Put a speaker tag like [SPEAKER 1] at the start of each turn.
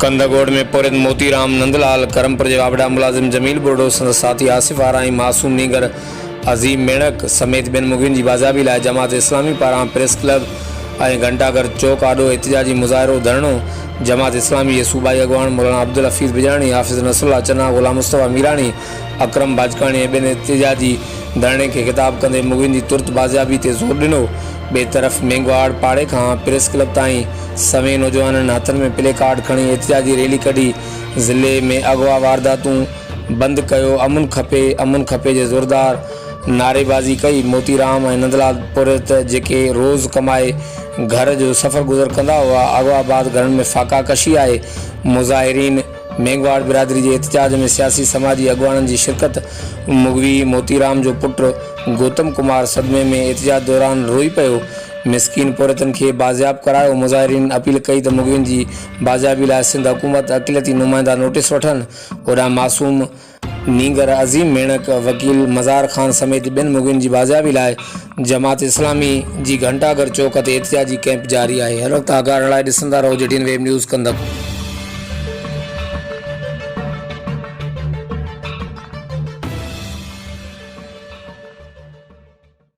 [SPEAKER 1] ڪنڌڪوٽ ۾ پورهيت موتي رام نندلال، ڪرمپور جي واپڊا ملازم جميل ٻرڙو، سندس ساٿي آصف آرائين، معصوم نينگر عظيم ميڻڪ سميت ٻين مغوين جي بازيابي لاء جماعت اسلامي پاران پريس ڪلب ۽ گهنٽاگهر چوڪ آڏو احتجاجي مظاهرو، ڌرڻو، جماعت اسلامي جي صوبائي اڳواڻ مولانا عبدالحفيظ بجاڻي، حافظ نصرالله چنا، غلام مصطفيٰ ميراڻي، اڪرم باجڪاڻي ۽ ٻين احتجاجي ڌرڻي کي خطاب ڪندي مغوين جي ترت بازيابي تي زور ڏنو. ٻئي طرف مينگهواڙ پاڙي کان پريس ڪلب تائين سوين نوجوانن هٿن ۾ پلي ڪارڊ کڻي احتجاجي ريلي ڪڍي ضلعي ۾ اغوا وارداتون بند ڪيو امن کپي امن کپي جي زوردار نعريبازي ڪئي. موتي رام ۽ نندلال پورهيت جيڪي روز ڪمائي گهر جو سفر گذر ڪندا هئا اغوا بعد گهرن ۾ فاقا ڪشي آهي. مظاهرين مينگهواڙ برادري جي احتجاج ۾ سياسي سماجي اڳواڻن جي شرڪت، مغوي موتي رام جو پٽ گوتم ڪمار صدمي ۾ احتجاج دوران روئي پيو، مسڪين پورهيتن کي بازياب ڪرايو، مظاهرين اپيل ڪئي ته مغوين جي بازيابي لاء سنڌ حڪومت اقليتي نمائندا نوٽيس وٺن، هوڏانهن معصوم نينگر عظيم ميڻڪ، وڪيل مزار خان سميت ٻين مغوين جي بازيابي لاء جماعت اسلامي جي گهنٽا گهر چوڪ تي احتجاجي ڪئمپ جاري آهي. هر وقت آگاهه رهڻ لاء ڏسندا رهو G T N web news Kandhkot.